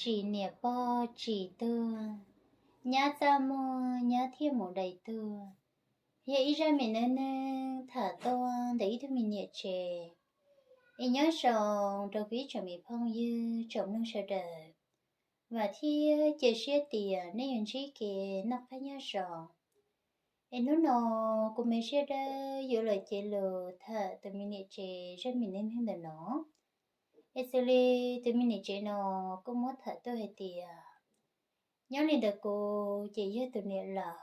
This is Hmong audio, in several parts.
Tsis niam pog tsis tuag, nyab txaj muag nyab thiaj mus dai tuag. Yog ib zaj me neej neeg tham tuaj ntawm ib tug me niam tsev. Es nyob zoo rau kuv ib tsoom me phooj ywg tsoom mloog sawv daws, vam thiab cia siab tias nej yuav ntsib kev noj qab nyob zoo. Es hnub no kuv me siab dawb yuav los cev lus tham tus me niam tsev zaj me neej neeg ntawm no. Es xws li tus me niam tsev no kuj muab tham tuaj hais tias, nyob li ntawm kuv ces yog tus niam laus,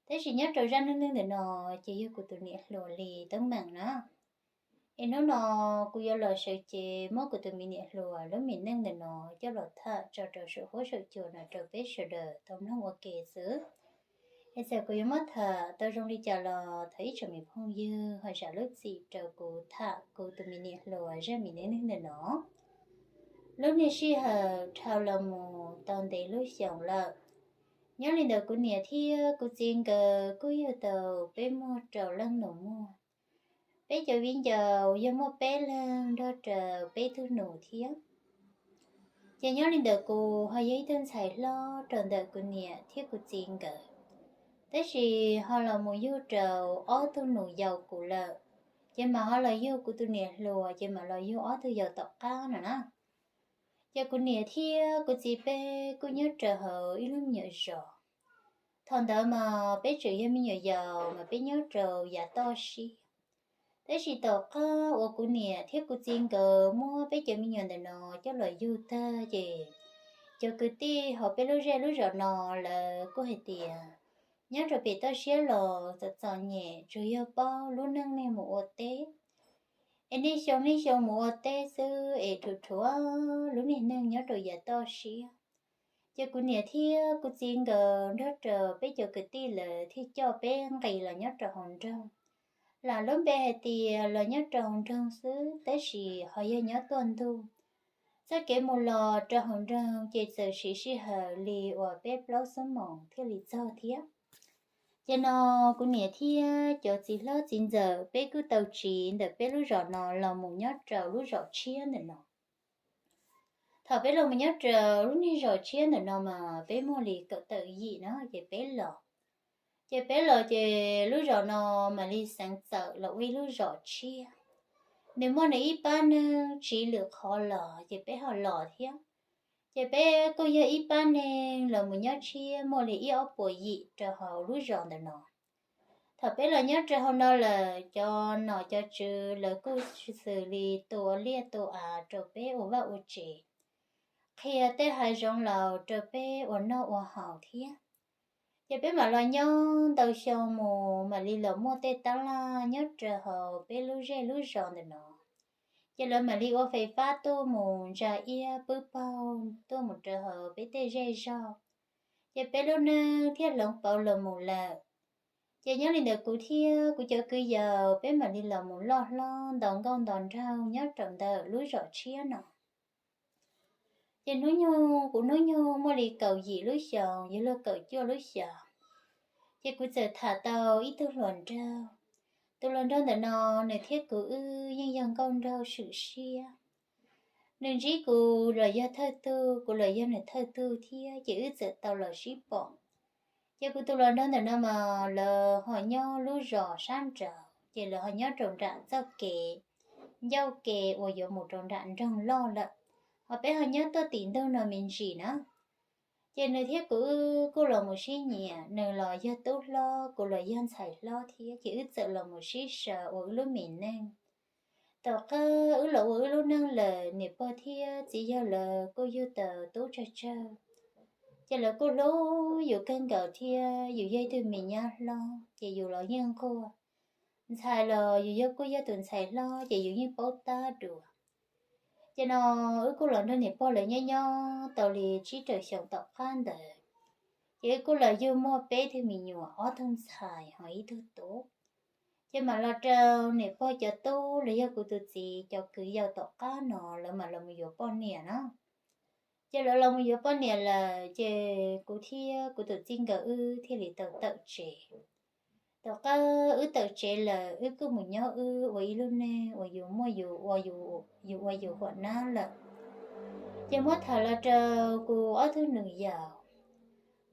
tab sis nyob rau zaj neej neeg ntawm no ces yog kuv tus niam hluas li teeb meem na. Es hnub no kuv yuav los sawv cev muab kuv tus me niam hluas lub me neej ntawm no coj los tham tso rau saum huab saum cua no rau peb sawv daws tau mloog ua ke xwb. Es txawm kuv yuav muab tham tau zoo li cas los thov ib tsoom me phooj ywg ho zam lub txim rau kuv tham kuv tus me niam hluas zaj me neej neeg ntawm no. Lub niag sij hawm dhau los mus tau ntev lub xyoos lawm. Nyob li ntawm kuv niam thiab kuv txiv nkawd kuj yug tau peb muag rau leej nus muag. Peb cov viv ncaus yog muaj peb leeg nrog rau peb tug nus thiab. Ces nyob li ntawm kuv ho yog ib tug ntxhais hlob rau ntawm kuv niam thiab kuv txiv nkawd, tab sis ho los mus yug rau ob tug nus yau kuv lawm. Ces mam ho los yug kuv tus niam hluas ces mam los yug ob tug yau tom qab no na. Ces kuv niam thiab kuv txiv peb kuj nyob rau hauv ib lub me nyuam zos. Thaum ntawd mas peb tseem yog me nyuam yaus mas peb nyob rau yav toj siab. Tab sis tom qab uas kuv niam thiab kuv txiv nkawd muab peb cov me nyuam ntawm no coj los yug tag ces cov kwv tij hauv peb lub zej lub zos no lawv kuj hais tias nyob rau pem toj siab los txom txom nyem, tsuas yog paub lub neej niag mus ua teb, es niaj xyoo niaj xyoo mus ua teb xwb es rhuav rhuav lub niag neej nyob rau yav toj siab. Ces kuv niam thiab kuv txiv nkawd nrog rau peb cov kwv tij lawv thiaj coj peb nqis los nyob rau hauv nroog. Lam lub npe hais tias los nyob rau hauv nroog xwb tab sis ho yog nyob tuaj ntug. Txoj kev mus los rau hauv nroog ces txawm siv sij hawm li uas peb plaub xuab moos thiaj li txog thiab. Ces no kuv niam thiab cov txiv hlob txiv ntxawm peb kuj tau tsiv ntawm peb lub zos no los mus nyob rau lub zos tshiab ntawm no. Thaum peb los mus nyob rau lub niag zos tshiab ntawm no mas peb muaj li kaum tawm yim no ces peb los. Ces peb los ces lub zos no mam li xeev txawm los ua ib lub zos tshiab. Nws muaj nws ib pab neeg tsiv lwm qhov los ces peb ho los thiab. Ces peb kuj yog ib pab neeg los mus nyob tshiab muaj li ib ob puas yim rau hauv lub zos ntawm no. Thaum peb los nyob rau hauv no lawm cov nom cov tswv lawv kuj xws li tu ua liaj tu av rau peb ua vaj ua tsev, qhia tej hav zoov laus rau peb ua noj ua haus thiab. Ces peb mam los nyob ntau xyoo mus mam li los muaj tej tab laj nyob rau hauv peb lub zej lub zos ntawm no. Ces lawv mam li ua fais fab tuaj mus ntsa iab pub paug tuaj mus rau hauv peb tej zej zog. Ces peb lub neej thiaj hloov pauv los mus lawm. Ces nyob li ntawd kuv thiab kuv cov kwv yaus peb mam li los mus loj hlob ntaus nkauj ntaus nraug nyob rau ntawm lub zos tshiab no. Ces hnub nyoog kuv hnub nyoog muaj li kaum yim lub xyoos yuav luag kaum cuaj lub xyoos, ces kuv txawm tham tau ib tug hluas nraug. Tus hluas nraug ntawm no nws thiab kuv wb yeej yog nkauj nraug swm siab. Nws ntsib kuv los yog thawj tug, kuv los yog nws thawj tug thiab ces wb txawm tau los sib pom. Ces kuv tus hluas nraug ntawm no mas lawv ho nyob lub zos sab nraud ces lawv ho nyob rau nram txoj kev ncauj ke uas yuav mus rau nram nroog loj lawm, ho peb ho nyob tuaj tim ntug no me ntsis na. Ces nws thiab kuv wb kuj los mus sib nyiam, nws los yog tub hlob kuv los yog ntxhais hlob thiab ces wb txawm los mus sib sau ua wb lub me neej. Tom qab wb los ua wb lub neej lawm niam pog thiab txiv yawg lawv kuj yug tau tub tsawg tsawg, ces lawv kuj hlub yus kawg nkaus thiab yus yog ib tug me nyab hlob ces yus los yeej nquag. Ntxhais los yus yog kuj yog tus ntxhais hlob ces yus yeej paub tab dua. Ces no wb kuj los nrog niam pog lawv nyob nyob tau li tsib rau xyoos tom qab ntawd, ces wb kuj los yug muaj peb tug me nyuam, ob tug ntxhais ho ib tug tub. Ces mam los rau niam pog cov tub los yog kuv tus txiv cov kwv yau tom qab no lawv mam los mus yuav poj niam na. Ces lawv los mus yuav poj niam lawm ces kuv thiab kuv tus txij nkawm wb thiaj li tau tawm tsev. Tom qab wb tawm tsev lawm wb kuj mus nyob wb ua ib lub neej uas yus muaj yus ua yus huam nab lawm. Ces muab tham los rau kuv ob tug nus yau.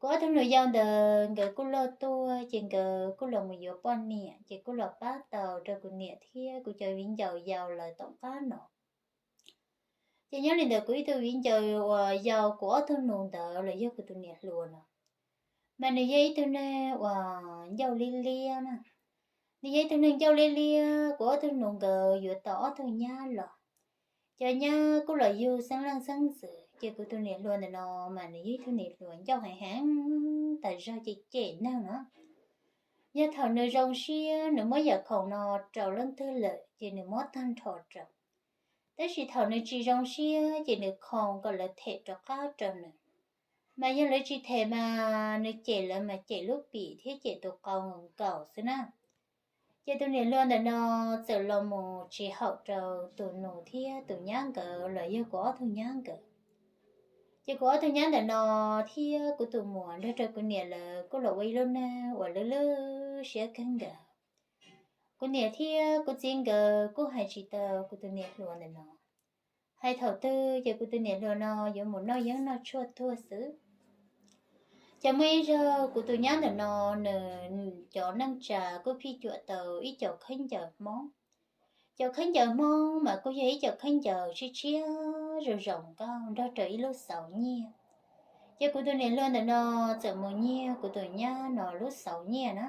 Kuv ob tug nus yau ntawd nkawd kuj loj tuaj ces nkawd kuj los mus yuav poj niam ces kuj los pab tau rau kuv niam thiab kuv cov viv ncaus yau lawv tom qab no. Ces nyob li ntawd kuv ib tug viv ncaus uas yau kuv ob tug nus ntawd los yog kuv tus niam hluas no, mas nws yog ib tug neeg uas ncauj liab liab na. Nws yog ib tug neeg ncauj liab liab, kuv ob tug nus nkawd yuav tau ob tug nyab los. Cov nyab kuj los yug xeeb leej xeeb ntxwv, ces kuv tus niam hluas ntawm no mas nws yog ib tug niam hluas ncauj heev heev, tas zog cem cem neeg no. Yog thaum nws zoo siab nws muab yam khoom no rau leej twg lawm ces nws muab tag nrho rau. Tab sis thaum nws tsis zoo siab ces nws khoom kom lawv them rov qab rau nws. Mas yog lawv tsis them mas nws cem lawv mas cem lub pim thiab cem tus qau nkaus xwb na. Ces tus niam hluas ntawm no txawm los mus tsis haum rau tus nus thiab tus nyab nkawd los yog kuv ob tug nyab nkawd. Ces kuv ob tug nyab ntawm no thiab kuv tus muam nrog rau kuv niam lawv kuj los ua ib lub neej uas lwj lwj siab kawg nkaus. Kuv niam thiab kuv txiv nkawd kuj hais tsis tau kuv tus niam hluas ntawm no. Hais thaum twg ces kuv tus niam hluas no yuav mus noj yeeb noj tshuaj tuag xwb. Ces muaj ib zaug kuv tus nyab ntawm no nws cov neej tsa kuj phij cuam tau ib co khaub ncaws Hmoob. Cov khaub ncaws Hmoob mas kuj yog ib co khaub ncaws tshiab tshiab zoo zoo nkauj nrog rau ib lub xauv nyiaj. Ces kuv tus niam hluas ntawm no txawm mus nyiag kuv tus nyab no lub xauv nyiaj na.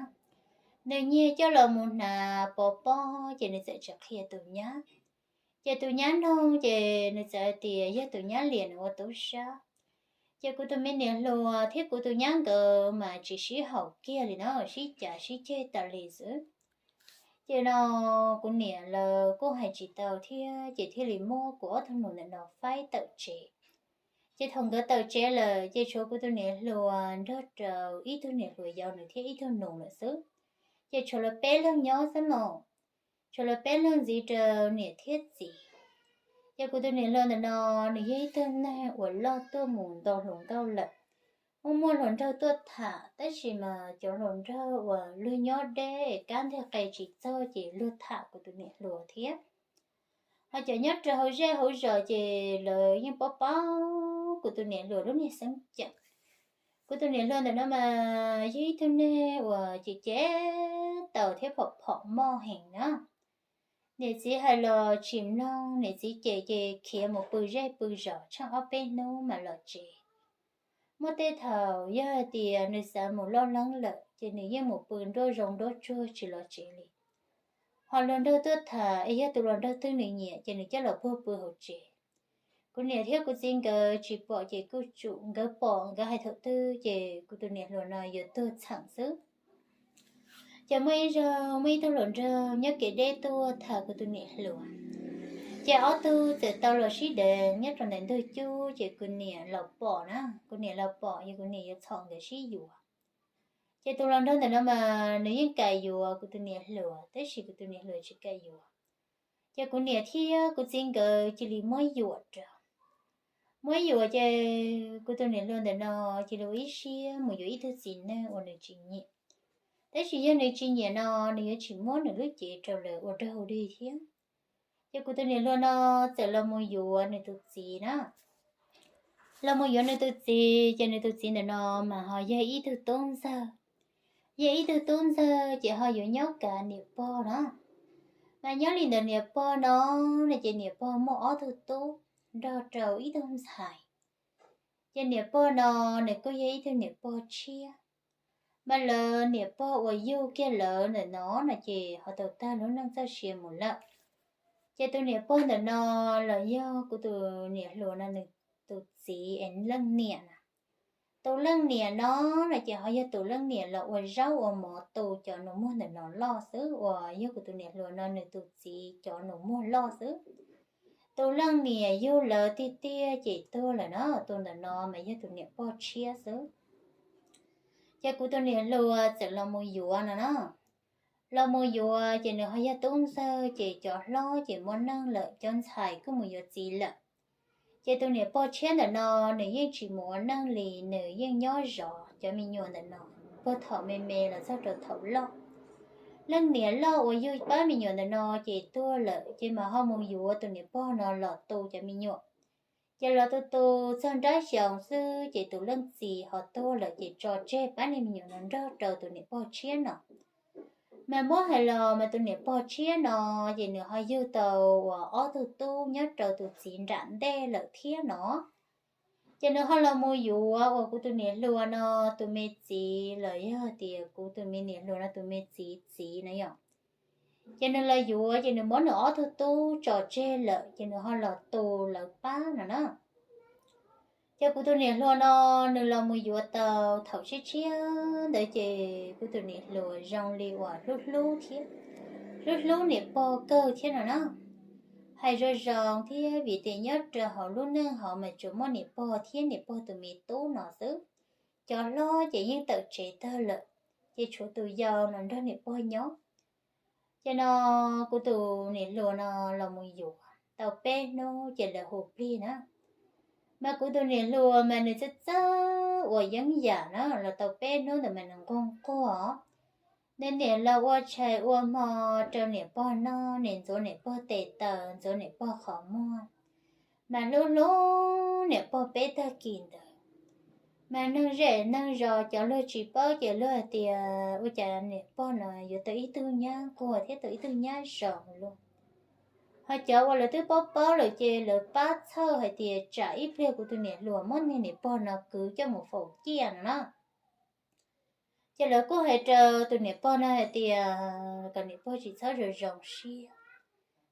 Nws nyiag coj los mus hnav pov pob ces nws txawm tsis qhia tus nyab. Ces tus nyab noog ces nws txawm hais tias yog tus nyab liam nws ua tub sab. Ces kuv tus me niam hluas thiab kuv tus nyab nkawd mas tsis sib haum kiag li no, sib cav sib ceg tas li xwb. Ces no kuv niam lawv kuj hais tsis tau thiab ces thiaj li muab kuv ob tug nus ntawm no faib tawm tsev. Ces thaum nkawd tawm tsev lawm ces tshuav kuv tus niam hluas nrog rau ib tug niam hluas yau nws thiab ib tug nus lawm xwb. Ces tshuav lawv peb leeg nyob xwb no. Tshuav lawv peb leeg ntxiv rau niam thiab txiv. Ces kuv tus niam hluas ntawm no nws yog ib tug neeg uas loj tuaj mus nto hluas nkauj lawm, muaj muaj hluas nraug tuaj tham tab sis mas cov hluas nraug uas luag nyob deb kab nteg qe tsis txog ces luag tham kuv tus niam hluas thiab. Ho cov nyob rau hauv zej hauv zos ces lawv yeej paub paub kuv tus niam hluas lub niag xeeb ceem. Kuv tus niam hluas ntawm no mas yog ib tug neeg uas cem cem tau thiab phom phom moj heev na. Niam txiv hais los tsis mloog, niam txiv cem ces khiav mus pw zej pw zos tsheej ob peb hnub mam los tsev. Muaj tej thaum yog hais tias nws xav mus loj leeb lawm ces nws yeej mus pw nruab zoov nruab tsuag tsis los tsev li. Ho hluas nraug tuaj tham es yog tus hluas nraug twg nws nyiam ces nws coj los puag pw hauv tsev. Kuv niam thiab kuv txiv nkawd tsis pom ces kuj tsum, nkawd pom nkawd hais thaum twg ces kuv tus niam hluas no yuav tuag txheem xwb. Ces muaj ib zaug muaj ib tug hluas nraug nyob kev deb tuaj tham kuv tus niam hluas. Ces ob tug txawm tau los sib deev nyob rau ntawm ntug cub ces kuv niam los pom na, kuv niam los pom ces kuv niam yuav txhom nkawd sib yuav. Ces tus hluas nraug ntawm no mas nws yeej kam yuav kuv tus niam hluas tab sis kuv tus niam hluas tsis kam yuav. Ces kuv niam thiab kuv txiv nkawd cia li muab yuam rau. Muab yuam ces kuv tus niam hluas ntawm no cia li ua ib siab mus yuav ib tug txiv neej uas nws tsis nyiam. Tab sis yog nws tsis nyiam no nws yuav tsis muab nws lub cev rau lawv ua dog dig thiab. Ces kuv tus niam hluas no txawm los mus yuav nws tus txiv na. Los mus yuav nws tus txiv ces nws tus txiv ntawm no mas ho yog ib tug tub ntxawg. Yog ib tug tub ntxawg ces ho yuav nyob kav niam pog na. Mas nyob li ntawd niam pog no, no ces niam pog muaj ob tug tub nrog rau ib tug ntxhais. Ces niam pog no nws kuj yog ib tug niam pog tshiab. Mas lawv niam pog uas yug kiag lawv ntawm no no ces ho tau tag lub neej txoj sia mus lawm. Ces tus niam pog ntawm no los yog kuv tus niam hluas no nws tus txiv es leej niam na. Tus leej niam no no ces ho yog tus leej niam los ua zaub ua mov tu cov nus muag ntawm no loj xwb, uas yog kuv tus niam hluas no nws tus txiv cov nus muag loj xwb. Tus leej niam yug lawv tiag tiag ces tuag lawm na, tus ntawm no mas yog tus niam pog tshiab xwb. Ces kuv tus niam hluas txawm los mus yuav no na. Los mus yuav ces nws ho yog tub ntxawg ces cov hlob ces muaj neej lawm, cov ntxhais kuj mus yuav txiv lawm. Ces tus niam pog tshiab ntawm no nws yeej tsis mus ua neej li, nws yeej nyob zov cov me nyuam ntawm no puag thaum me me los txog rau thaum loj. Leej niam loj uas yug pab me nyuam ntawm no ces tuag lawm, ces mas ho mus yuav tus niam pog no los tu cov me nyuam. Ces los tu tu txog nrab xyoos xwb ces tus leej txiv ho tuag lawm ces tso tseg pab niag me nyuam no nrog rau tus niam pog tshiab no. Mas muab hais los mas tus niam pog tshiab no ces nws ho yug tau uas ob tug tub nyob rau tus txiv nram ntej lawm thiab no. Ces nws ho los mus yuav uas kuv tus niam hluas no tus me txiv los yog tias kuv tus me niam hluas no tus me txiv txiv no yom. Ces nws los yuav ces nws muab nws ob tug tub tso tseg lawm ces nws ho los tu lawv pab no na. Ces kuv tus niam hluas no nws los mus yuav tau thaum tshiab tshiab ntawd ces kuv tus niam hluas zoo li uas hlub hlub thiab, hlub hlub niam pog kawg thiab no na. Hais zoo zoo thiab vim tias nyob rau hauv lub neej hauv mas tsuas muaj niam pog thiab niam pog tus me tub no xwb. Cov hlob ces yeej tawm tsev tag lawm, ces tshuav tus yau no nrog niam pog nyob. Ces no kuv tus niam hluas no los mus yuav tau peb hnub ces lawv hu plig na. Mas kuv tus niam hluas mas nws txawj txawj ua yeeb yam na, los tau peb hnub ntawd mas nws nquag nquag. Nws niam los ua tshais ua hmo rau niam pog noj, niam ntxuav niam pog tes taw, ntxuav niam pog qhov muag, mas hlub hlub niam pog peb tag kis ntawd. Mas neeg zej neeg zos cov luag tsis paub ces luag hais tias ua cas niam pog no yuav tau ib tug nyab nquag thiab tau ib tug nyab zoo luaj. Ho cov uas lawv twb paub paub lawm ces lawv pab txhawj hais tias tsam ib pliag kuv tus niam hluas muab niag niam pog no kwv coj mus faus ciaj no na. Ces lawv kuj hais rau tus niam pog no hais tias kom niam pog tsis txhob zoo zoo siab.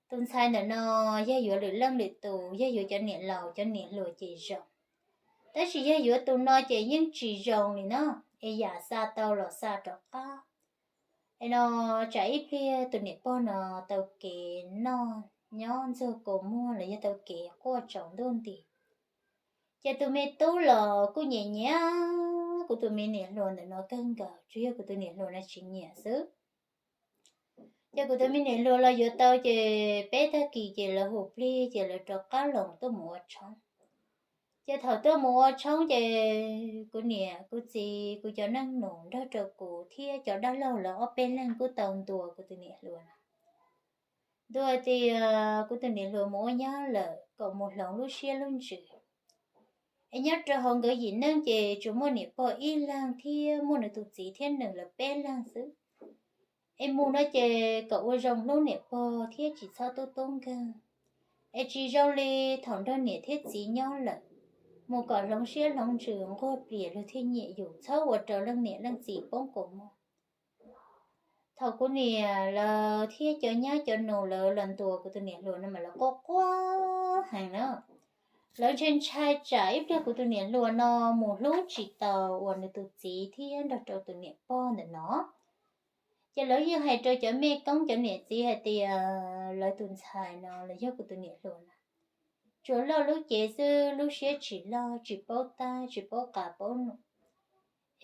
Tus ntxhais ntawm no yog yuav lwm leej lwm tus, yog yuav cov niam laus cov niam hluas ces zoo, tab sis yog yuav tus no ces yeej tsis zoo li no, es yam xa tau los xa rov qab. Es no tsam ib pliag tus niam pog no tau kev noj nyob ntxuag kua muag los yog tau kev quaj tsaus ntuj nti. Ces tus me tub los kuj nyiam nyiam kuv tus me niam hluas ntawm no kawg nkaus, tsuas yog kuv tus niam hluas no tsis nyiam xwb. Ces kuv tus me niam hluas los yuav tau ces peb tag kis ces lawv hu plig ces lawv rov qab los tuaj mus ua tshoob. Ces thaum tuaj mus ua tshoob ces kuv niam kuv txiv kuv cov neej nus nrog rau kuv thiab cov dab laug lawv ob peb leeg kuj tau ntuas kuv tus niam hluas no, ntuas tias kuv tus niam hluas mus ua nyab lawm kom mus hloov lub siab lub ntsws. Es nyob rau hauv nkawd yim neeg ces tsuas muaj niam pog ib leeg thiab muaj nws tus txiv thiab nws lawv peb leeg xwb. Es mus no ces kom ua zoo hlub niam pog thiab tsis txhob tub tub nkeeg. Es tsis zoo li thaum nrog niam thiab txiv nyob lawm, mus kom hloov siab hloov ntsws nquag plias luag thiaj nyiam yus, txhob ua rau leej niam leej txiv poob kua muag. Thaum kuv niam lawv thiab cov nyab cov nus lawv los ntuas kuv tus niam hluas no mas lawv quaj quaj heev na. Lawv ntshai ntshai tsam ib pliag kuv tus niam hluas no mus hlub tsis tau uas nws tus txiv thiab nrog rau tus niam pog ntawm no. Ces lawv yeej hais rau cov mej koob cov niam txiv hais tias lawv tus ntxhais no los yog kuv tus niam hluas na, tsuas loj lub cev xwb, lub siab tsis loj, tsis paub tab tsis paub qab paub num.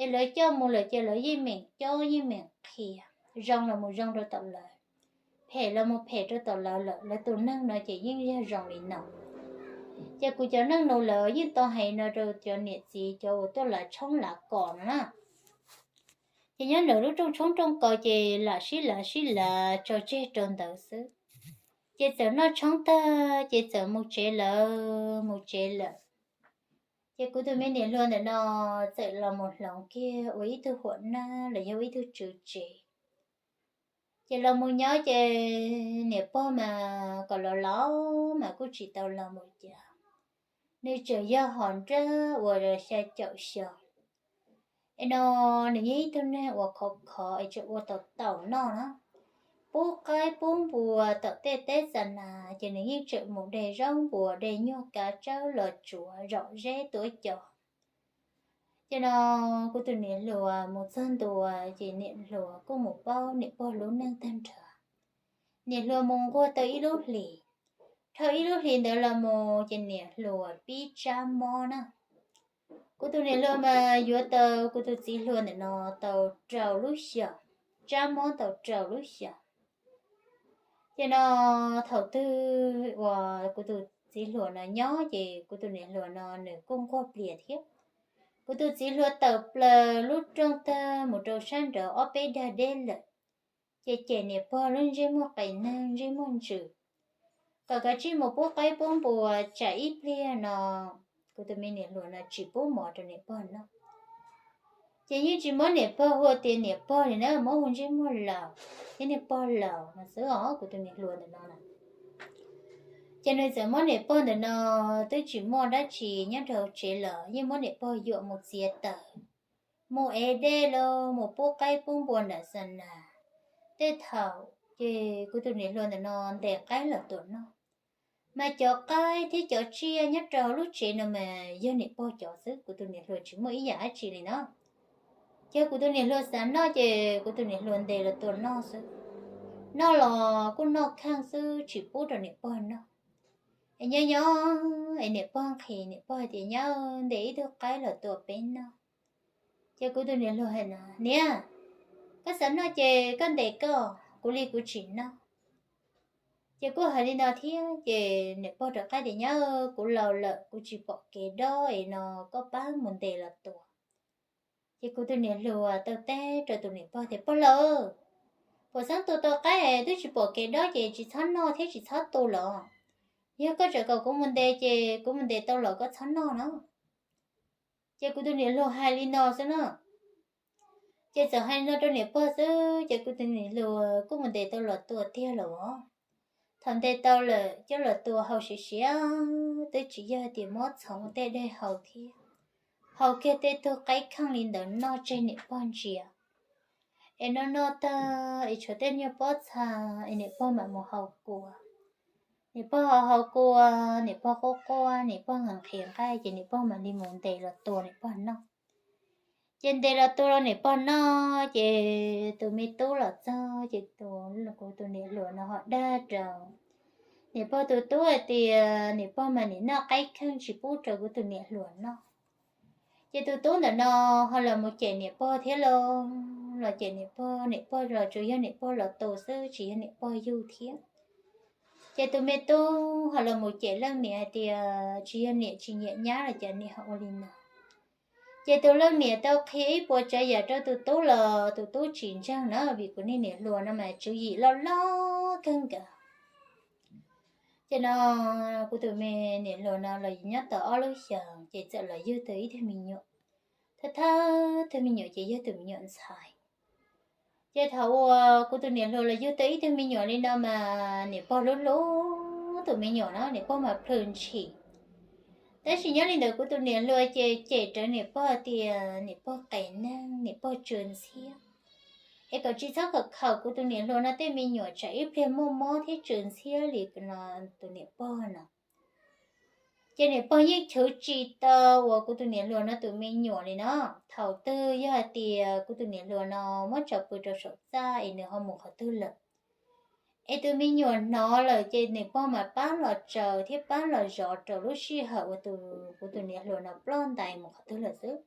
Es lawv coj mus lawm ces lawv yeej meem cob yeej meem qhia, zoo los mus zoo rau tom lawv, phem los mus phem rau tom lawv lawm, lawv tus neeg no ces yeej yog zoo li no. Ces kuv cov neej nus lawv yeej tau hais no rau cov niam txiv cov uas tuaj lav tshoob lav kos no na. Ces nyob ntawm lub rooj tshoob rooj kos ces lam sib lav sib lav tso tseg rau ntawd xwb. Ces txawm noj tshoob tag ces txawm mus tsev lawm, mus tsev lawm. Ces kuv tus me niam hluas ntawm no txawm los mus hloov kiag ua ib tug huam nab los yog ua ib tug tswv tsev. Ces los mus nyob ces niam pog mas kom los los mas kuj tsis tau los mus cas. Nws tseem yog hom nrab uas xya caum xyoo. Es no nws yog ib tug neeg uas khov khov es tseem ua tau taum noj na. Pub qaib pub npua tom tej teb xa nas ces nws yeej tseem mus de zaub npua de nyuag kav tsawb los tsuav zom zeb tuav cos. Ces no kuv tus niam hluas mus txog ntua ces niam hluas kuj mus paub niam pog lub neej tag nrho. Niam hluas mus nquag tau ib lub hlis, dhau ib lub hlis ntawd los mus ces niam hluas pib tsab mob na. Kuv tus niam hluas mas yuav tau kuv tus txiv hluas ntawm no tau rau lub xyoos, tsab mob tau rau lub xyoos. Ces no thaum twg uas kuv tus txiv hluas no nyob ces kuv tus niam hluas no nws kuj nquag plias thiab. Kuv tus txiv hluas tawm plaws lub rooj tag mus rau sab nraud ob peb dag deb lawm, ces cem niam pog lub ntsej muag qes neeg ntsej muag ntsws. kom kav tsij mus pub qaib pub npua tsam ib pliag no kuv tus me niam hluas no tsis pub mov rau niam pog noj. Ces yeej tsis muab niam pog hu tias niam pog li na, muab hu ntsej muag laus thiab niag pog laus no xwb os, kuv tus niam hluas ntawm no na. Ces nws txawm muab niam pog ntawm no, twb tsis muaj dab tsi nyob rau hauv tsev los yeej muab niam pog yuam mus txiav taws, mus ev dej los mus pub qaib pub npua nram xa nas. Tej thaum ces kuv tus niam hluas ntawm no ntes qaib los tua noj. Mas cov qaib thiab cov tsiaj nyob rau lub tsev no mas yog niam pog cov xwb, kuv tus niam hluas tsis muaj ib yam dab tsi li no. Ces kuv tus niam hluas xav noj ces kuv tus niam hluas ntes los tua noj xwb. Noj los kuj noj kheej xwb, tsis pub rau niam pog noj. Es nyob nyob es niam pog nqhis, niam pog hais tias, Nyab, ntes ib tug qaib los tua peb noj. Ces kuv tus niam hluas hais no, Niam, koj xav noj ces koj ntes koj, kuv li kuv tsis noj. Ces kuj hais li no thiab ces niam pog rov qab tias, Nyab, kuv laus lawm, kuv tsis pom kev dob es no koj pab mus ntes los tua. Ces kuv tus niam hluas tau teb rau tus niam pog tias, Pog laus, puas xeeb tua tau qaib twb tsis pom kev dob ces tsis txhob noj thiab tsis txhob tu los. Yog koj tseem kom kuv mus ntes ces kuv mus ntes tau los koj txhob noj no. Ces kuv tus niam hluas hais li no xwb na. Ces txawm hais li no rau niam pog xwb ces kuv tus niam hluas kuj mus ntes tau los tua tiag lawm os. Thaum ntes tau lawm coj los tua haus siav siav, twb tsis yog tias muab txhoov tej dej haus thiab, haus kiag tej tug qaib kheej li ntawd noj tseg niam pog ntsia. Es noj noj tag es tshuav tej nyuag pob txha, es niam pog mam mus haus kua. Niam pog haus haus kua, niam pog quaj quaj, niam pog nqhis nqhis nqaij ces niam pog mam li mus ntes los tua niam pog noj. Ces ntes los tua rau niam pog noj ces tus me tub los txog ces kuv tus niam hluas no ho dag rau niam pog tus tub hais tias niam pog mas nim noj qaib kheej tsis pub rau kuv tus niam hluas noj. Ces tus tub ntawm no ho los mus cem niam pog thiab los, los cem niam pog, niam pog los tsuas yog niam pog los tua xwb tsis yog niam pog yug thiab. Ces tus me tub ho los mus cem leej niam hais tias tsis yog niam tsis nyiam nyab los cas niam ho ua li no. Ces tus leej niam tau qhia ib puas tsav yam rau tus tub los tus tub tsis ntseeg na, vim kuv niag niam hluas no mas tswv yim loj loj kawg nkaus. Ces no kuv tus me niam hluas no los nyob tau ob lub xyoos ces txawm los yug tau ib tug me nyuam. Thawj thawj tug me nyuam ces yog tus me nyuam ntxhais. Ces thaum uas kuv tus niam hluas los yug tau ib tug me nyuam li no mas niam pog hlub hlub tus me nyuam na, niam pog mas plhws ntshis. Tab sis nyob li ntawd kuv tus niam hluas ces cem rawv niam pog tias niam pog qes neeg, niam pog tsw ntxhiab. Es kom tsis txhob kom khaum kuv tus niam hluas no tej me nyuam tsam ib pliag muaj mob thiab tsw ntxhiab li no tus niam pog no. Ces niam pog yeej chwv tsis tau uas kuv tus niam hluas no tus me nyuam li no. Thaum twg yog hais tias kuv tus niam hluas no muab tso pw rau saum txaj es nws ho mus qhov twg lawm, es tus me nyuam hnov lawm ces niam pog mas pab los tsaws thiab pab los zov rau lub sij hawm uas tus, kuv tus niam hluas no ploj ntais mus qhov twg lawm xwb.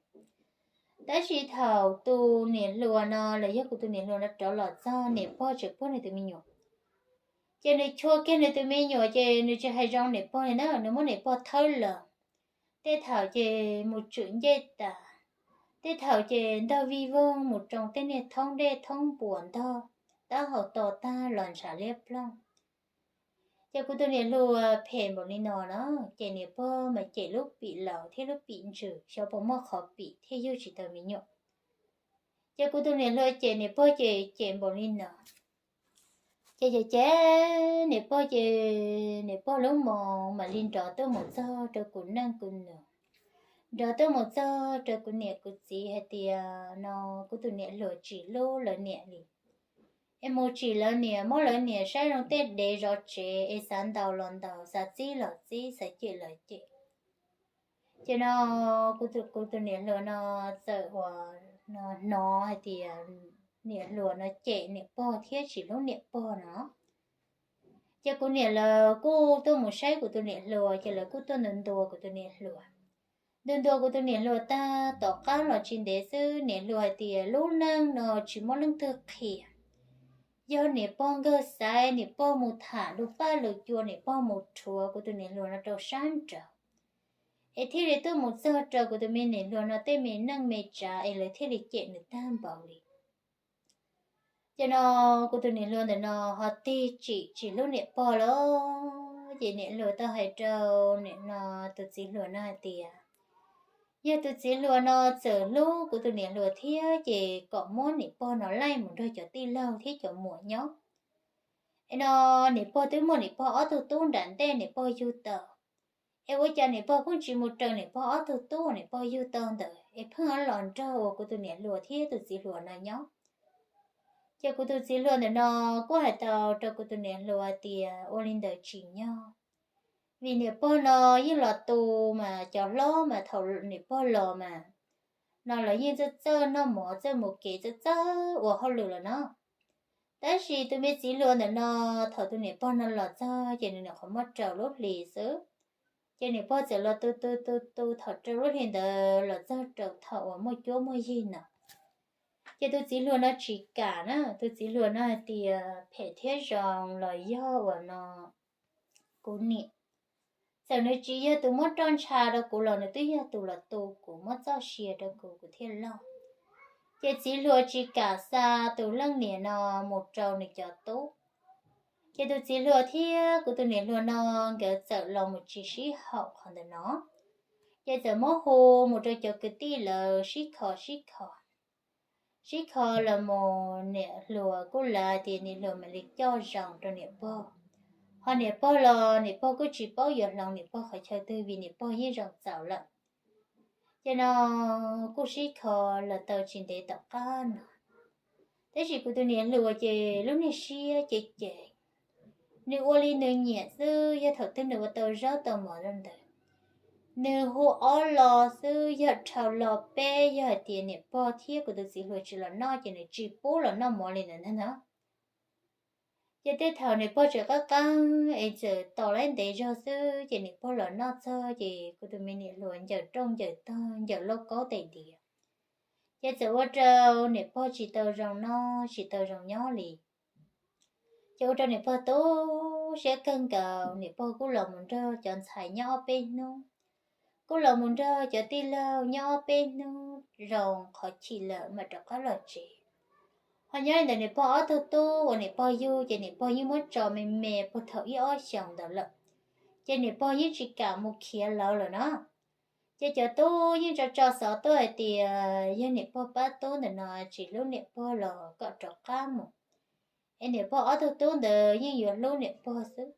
Tab sis thaum tus niam hluas no los yog kuv tus niam hluas no rov los txog niam pog tseem puag nws tus me nyuam. Ces nws chua kiag nws tus me nyuam ces nws tsis hais zoo niam pog li na, nws muab niam pog thawb lawm. Tej thaum ces mus tswm ncej tas, tej thaum ces ntog vij voog mus tsoo tej niag thoob dej thoob npuas ntog, taub hau to tag los ntshav liab ploog. Ces kuv tus niam hluas phem npaum li no na, ces niam pog mas cem lub pim laus thiab lub pim ntsws xyov puas muaj qhov pim thiaj yug tsis tau me nyuam. Ces kuv tus niam hluas ces niam pog ces cem npaum li no. Ces ces ces niam pog ces niam pog lub moo mam li nrov tuaj mus txog rau kuv neej kuv nus, nrov tuaj mus txog rau kuv niam kuv txiv hais tias no kuv tus niam hluas tsis hlub lawv niam li. Es mus tsim lawv niam, muab lawv niam saib zoo tej dev zov tsev, es xav ntaus los ntaus, xav txib los txib, xav cem los cem. Ces no kuv tus, kuv tus niam hluas no txawm uas no hnov hais tias niam hluas no cem niam pog thiab tsis hlub niam pog no. Ces kuv niam lawv kuj tuaj mus saib kuv tus niam hluas, ces lawv kuj tuaj ntuas ntuas kuv tus niam hluas. Ntuas ntuas kuv tus niam hluas tag tom qab los tsis ntev xwb, niam hluas hais tias lub neej no tsis muaj leej twg qhia. Yog niam pog nkawg xaiv, niam pog mus tham lus paj lus cua, niam pog mus rhuav kuv tus niam hluas no rau sab nraud, es thiaj li tuaj mus txog rau kuv tus me niam hluas no tej me neej me tsav es lawv thiaj li cem nws tag npaum li. Ces no kuv tus niam hluas ntawm no ho tig tsim tsis hlub niam pog lawm. ces niam hluas tau hais rau nim no tus txiv hluas no hais tias, yog tus txiv hluas no txawm hlub kuv tus niam hluas thiab ces kom muab niam pog no laij mus nrog cov tij laug thiab cov muam nyob. Es no niam pog twb muaj niam pog ob tug tub nram ntej niam pog yug tau, es ua cas niam pog kuj tsis mus raws niam pog ob tug tub uas niam pog yug tau ntawd es pheej los nrog uas kuv tus niam hluas thiab tus txiv hluas no nyob. Ces kuv tus txiv hluas ntawm no kuj hais tau rau kuv tus niam hluas tias ua li ntawd tsis nyog, vim niam pog no yeej los tu mas cov hlob mas thaum niam pog los mas no los yeej txawj txawj noj mov txawj mus kev txawj txawj ua hauj lwm lawm no. Tab sis tus me txiv hluas ntawm no thaum tus niam pog no los txog ces nws nyuam qhuav muaj rau lub hlis xwb, ces niam pog txawm los tu tu tu tu thaum rau lub hlis ntawd los txog rau thaum uas muaj cuab muaj yig no. Ces tus txiv hluas no tsis kam na, tus txiv hluas no hais tias phem thiab zoo los yog uas no kuv niam, txawm nws tsis yog tus muab roj ntsha rau kuv los nws twb yog tus los tu kuv muab txoj sia rau kuv kuv thiaj loj. Ces txiv hluas tsis kam xa tus leej niam no mus rau nws cov tub. Ces tus txiv hluas thiab kuv tus niam hluas no nkawd txawm los mus tsis sib haum qhov ntawm no, ces txawm muab hu mus rau cov kwv tij lawv sib kho sib kho sib kho los mus niam hluas kuj lav tias niam hluas mam li coj zoo rau niam pog, ho niam pog los niam pog kuj tsis paub yuav hloov niam pog qhov chaw twg vim niam pog yeej zoo txaus lawm. Ces no kuj sib kho los tau tsis ntev tom qab no, tab sis kuv tus niam hluas ces lub niag siab ces ces nws ua li nws nyiam xwb, yog thaum twg nws ua tau zaub tau mov rau ntawd, nws hu ob lo xwb, yog dhau lo peb, yog hais tias niam pog thiab kuv tus txiv hluas tsis los noj ces nws tsis pub los noj mov li ntawd ntag no. Ces tej thaum niam pog tseem qab qab es txawm tos lawv ntev zog xwb ces niam pog los noj txog ces kuv tus me niam hluas ncaws rooj ncaws tog ncaws lauj kaub tes diav, ces txawm ua rau niam pog tsis tau zoo noj tsis tau zoo nyob li. Ces ua rau niam pog tu siab kawg nkaus, niam pog kuj los mus nrog cov ntxhais nyob ob peb hnub, kuj los mus nrog cov tij laug nyob ob peb hnub zoo qhov chim lawm mam rov qab los tsev. Ho nyob li ntawd niam pog ob tug tub uas niam pog yug ces niam pog yeej muab tso me me puag thaum ib ob xyoos ntawd lawm, ces niam pog yeej tsis kam mus khiav lawv lawm na. Ces cov tub yeej tso tso xov tuaj hais tias yog niam pog pab tub ntawm no tsis hlub niam pog los kom rov qab mus, es niam pog ob tug tub ntawd yeej yuav hlub niam pog xwb.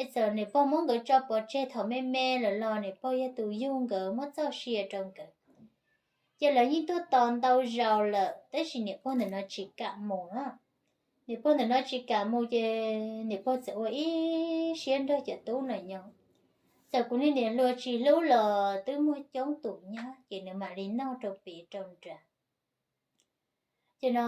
Es txawm niam pog muab nkawd tso pov tseg thaum me me lawm los niam pog yog tus yug nkawd muab txoj sia rau nkawd. Ces lawv yeej tuaj tos ntau zaus lawm tab sis niam pog ntawm no tsis kam mus na. Niam pog ntawm no tsis kam mus ces niam pog txawm ua ib siab nrog cov tub no nyob. Txawm kuv niag niam hluas tsis hlub los twb muaj coob tus nyab ces nws mam li noj rau pem rau nram. Ces no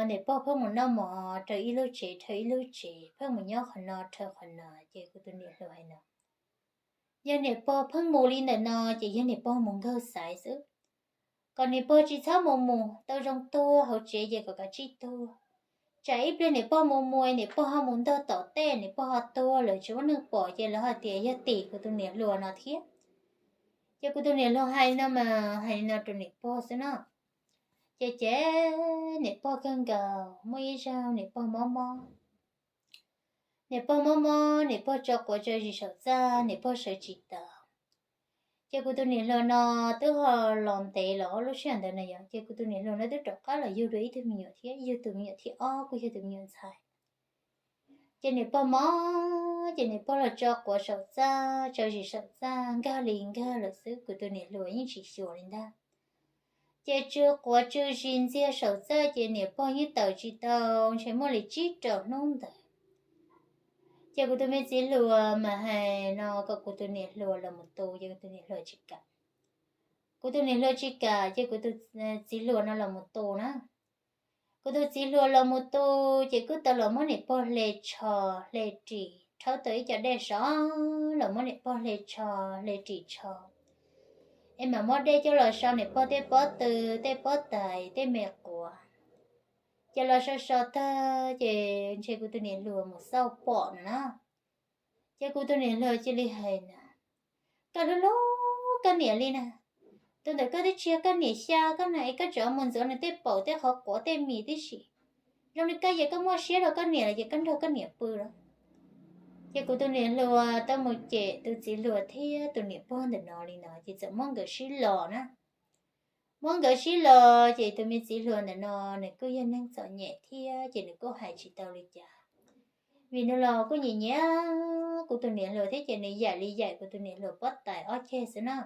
niam pog pheej mus noj mov rau ib lub tsev rau ib lub tsev, pheej mus nyob qhov no rau qhov no, ces kuv tus niam hluas hais no, yog niam pog pheej mus li ntawm no ces yog niam pog mus nkawg xaiv xwb, kom niam pog tsis txhob mus mus tau zoo tuag hauv tsev ces kom kav tsij tuag. Tsam ib pliag niam pog mus mus niam pog ho mus ntog tom tej niam pog ho tuag lawm tsis muaj neeg pom ces lawv hais tias yog tim kuv tus niam hluas no thiab. Ces kuv tus niam hluas hais li no mas hais li no rau niam pog xwb no. Ces ces niam pog kawg nkaus muaj ib zaug niam pog mob mob, niam pog mob mob niam pog tso quav tso zis saum txaj niam pog sawv tsis tau. Ces kuv tus niam hluas no twb ho los ntev los ob lub sij hawm ntawd na yom, ces kuv tus niam hluas no twb rov qab los yug dua ib tug me nyuam thiab, yug tus me nyuam thib ob kuj yog tus me nyuam ntxhais. Ces niam pog mob ces niam pog los tso quav saum txaj tso zis saum txaj nkag li nkag lawm xwb, kuv tus niam hluas yeej tsis xyuas li ntag. Ces tsw quav tsw zis ntxiag saum txaj ces niam pog yeej tawm tsis tau, ntshe muaj li tsib rau hnub ntawd. Ces kuv tus me txiv hluas mas hais no kom kuv tus niam hluas los mus tu, ces kuv tus niam hluas tsis kam. Kuv tus niam hluas tsis kam ces kuv tus txiv hluas no los mus tu na. Kuv tus txiv hluas los mus tu, ces kuj tau los muab niam pog hle tsho, hle ris, rhaub tau ib co dej sov los muab niam pog hle tsho, hle ris tsho, es mam muab dej coj los so niam pog tej pob tw, tej pob tais, tej me quav. Ces los so so tag ces ntshe kuv tus niam hluas mus xauj pom no na. Ces kuv tus niam hluas cia li hais na, koj hlub hlub koj niam li na, tus ntawm koj twb tsis yog koj niam xya koj na es koj tseem mus ntxuav nws tej paum tej qhov quav tej mis tib si. Zoo li koj yog koj muaj siab rau koj niam lawm ces koj nrog koj niam pw los. Ces kuv tus niam hluas tau mus cem tus txiv hluas thiab tus niam pog ntawm no li no ces txawm muab nkawd sib los na. Muab nkawd sib los ces tus me txiv hluas ntawm no nws kuj yog neeg txom nyem thiab ces nws kuj hais tsis tau li cas, vim nws los kuj nyiam nyiam kuv tus niam hluas thiab ces nws yaim li yaim kuv tus niam hluas pob tais ob ceg xwb na.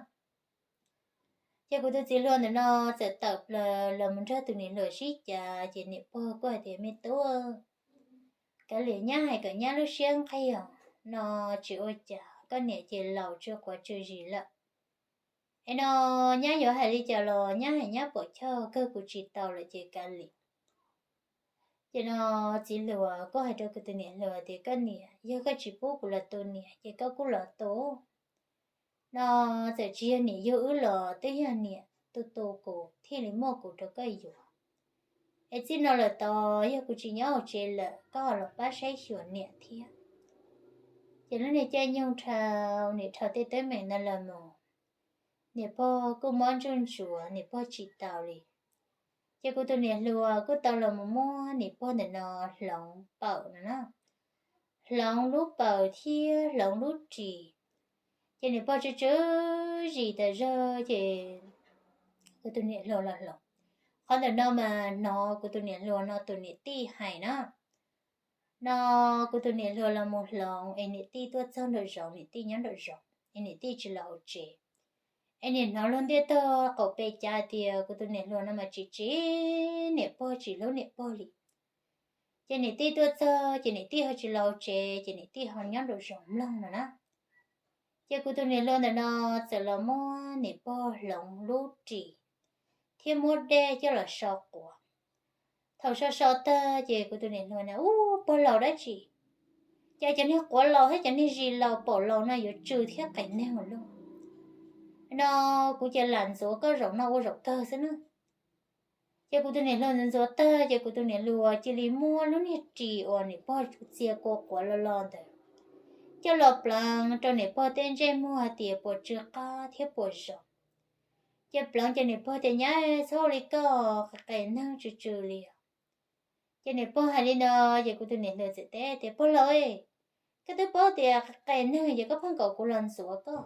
Ces kuv tus txiv hluas ntawm no txawm tawm plaws los mus nrog tus niam hluas sib cav ces niam pog kuj hais tias, Me tub, kav liam nyab hais kom nyab lub siab nqig os, no tsis ua cas, koj niam ces laus tsw quav tsw zis lawm. Es no nyab yuav hais li cas los nyab hais nyab pom choj, kawg kuv tsis tau lawm ces kav liam. Ces no txiv hluas kuj hais rau kuv tus niam hluas tias, Koj niam, yog koj tsis pub kuv los tu niam ces koj kuj los tu. No txawm tsis yog niam yug wb los twb yog niam tu tu kuv thiaj li muaj kuv rau koj yuav. Es txij no lawm tod yog kuv tsis nyob hauv tsev lawm koj los pab saib xyuas niam thiab. Ces lub niag caij nyoog dhau, niam dhau tej teeb meem no los mus, niam pog kuj mob ntsuj ntsuav, niam pog tsis taus li. Ces kuv tus niam hluas kuj tau los mus muab niam pog ntawm no hloov paum no na, hloov lub paum thiab hloov lub ris. Ces niam pog tsw tsw zis tas zog ces kuv tus niam hluas los hloov. Qhov ntawm no mas hnov kuv tus niam hluas no tus niam tij hais na. No kuv tus niam hluas los mus hloov es niam tij tuaj txog nraum zoov, niam tij nyob nraum zoov es niam tij tsis los hauv tsev. Es niam hnov luag ntiaj tog qaum pes cav tias kuv tus niam hluas no mas tsis tsim niam pog, tsis hlub niam pog li. Ces niam tij tuaj txog ces niam tij ho tsis los hauv tsev ces niam tij ho nyob nraum zoov mloog no na. Ces kuv tus niam hluas ntawm no txawm los muab niam pog hloov lub ris thiab muab dej coj los so quav. Thaum so so tag ces kuv tus niam hluas na, Ub, pog laus dab tsi? Cas cov niag quav laus thiab cov niag zis laus paum laus no yuav tsw thiab qes neeg ua luaj? No kuv ces lam ntxuav koj zaum no ua zaum kawg xwb na. Ces kuv tus niam hluas ntxuav ntxuav tag ces kuv tus niam hluas cia li muab lub niag ris uas niam pog txia kua quav los los ntawd coj los pleev rau niam pog tej ntsej muag hais tias puas tsw qab thiab puas zoo. Ces pleev ces niam pog tias, Nyab, txhob ua li koj, qes qes neeg tsw tsw li os. Ces niam pog hais li no, ces kuv tus niam hluas txawm teb tias, Pog laus, koj twb paub tias qes neeg ces koj pheej kom kuv los ntxuav koj.